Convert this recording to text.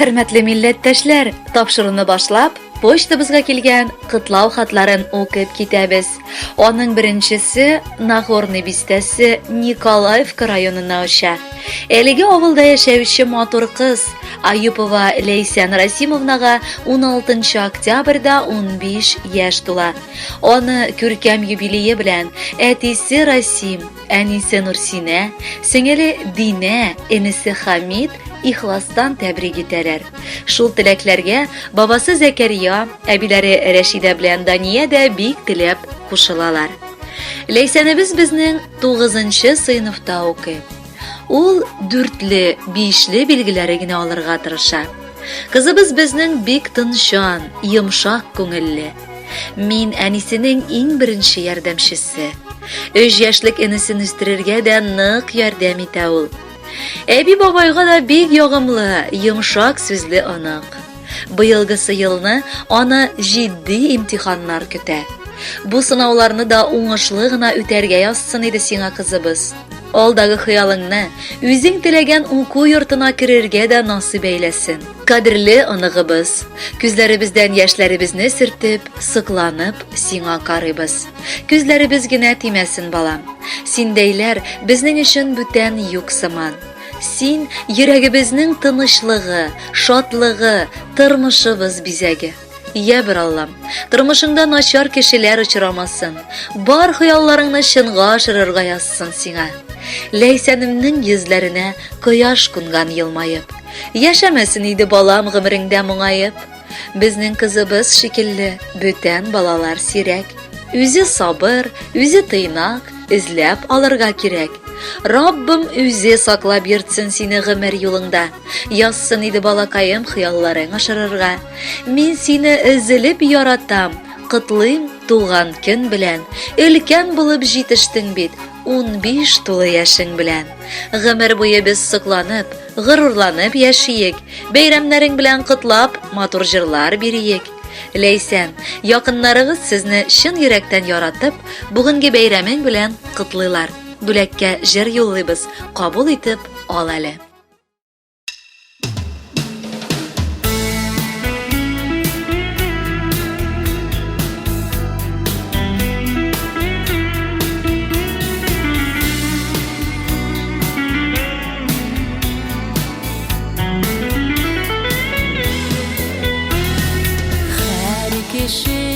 Хөрмәтле милләттәшләр, тапшыруны башлап, почтабызга килгән котлау хатларын укып китәбез. Аның беренчесе Нагорный бистәсе Николаевка районына оча. Әлеге авылда яшәүче матур кыз Аюпова Ләйсән Расимовнага 16 октябрьдә 15 яшь тула. Аны күркәм юбилее белән әтисе Расим, Әнисе Нурсинә, сеңеле Динә, энесе Хамид ихластан тәбрик итәләр. Шул теләкләргә бабасы Зәкәрия, әбиләре Рәшидә белән Дания дә бик теләп кушылалар. Ләйсәнебез безнең 9 сыйныфта укый. Ул дүртле, бишле билгеләре генә алырга тырыша. Кызыбыз безнең бик тынчан, йомшак күңелле. Мин әнисенең иң беренче ярдәмчесе. Өч яшьлек энесен үстерергә дә нык ярдәм итә ул. Әби бабайга да бик ягымлы, йомшак сүзле онык. Быелгысы елны аны җитди имтиханнар көтә. Бу сынауларны да уңышлы гына үтәргә язсын иде сиңа кызыбыз. Алдагы хыялыңны, үзең теләгән уку йортына керергә дә насыйп әйләсен. Кадерле оныгыбыз, күзләребездән яшьләребезне сөртеп, сокланып сиңа карыйбыз. Күзләребез генә тимәсен, балам. Синдәйләр безнең өчен бүтән юк сыман. Син йөрәгебезнең тынычлыгы, шатлыгы, тормышыбыз бизәге. Я бер Аллам, тормышыңда начар кешеләр очрамасын, бар хыялларыңны чынга ашырырга язсын сиңа. Ләйсәнемнең йөзләренә кояш кунган елмаеп. Яшәмәсен иде балам гомереңдә моңаеп. Безнең кызыбыз шикелле бүтән балалар сирәк. Үзе сабыр, үзе тыйнак, эзләп алырга кирәк. Раббым үзе саклап йөртсен сине гомер юлыңда. Язсын иде балакаем хыялларың ашырырга. Мин сине өзелеп яратам, котлыйм туган көн белән. Өлкән булып җитештең бит, 15 тулы яшең белән. Гомер буе без сокланып, горурланып яшиек. Бәйрәмнәрең белән котлап, матур җырлар бириек. Ләйсән, якыннарыгыз сезне чын йөрәктән яратып, бүгенге бәйрәмең белән котлыйлар. Бүләккә җыр юллыйбыз, кабул итеп ал әле. Һәр кеше.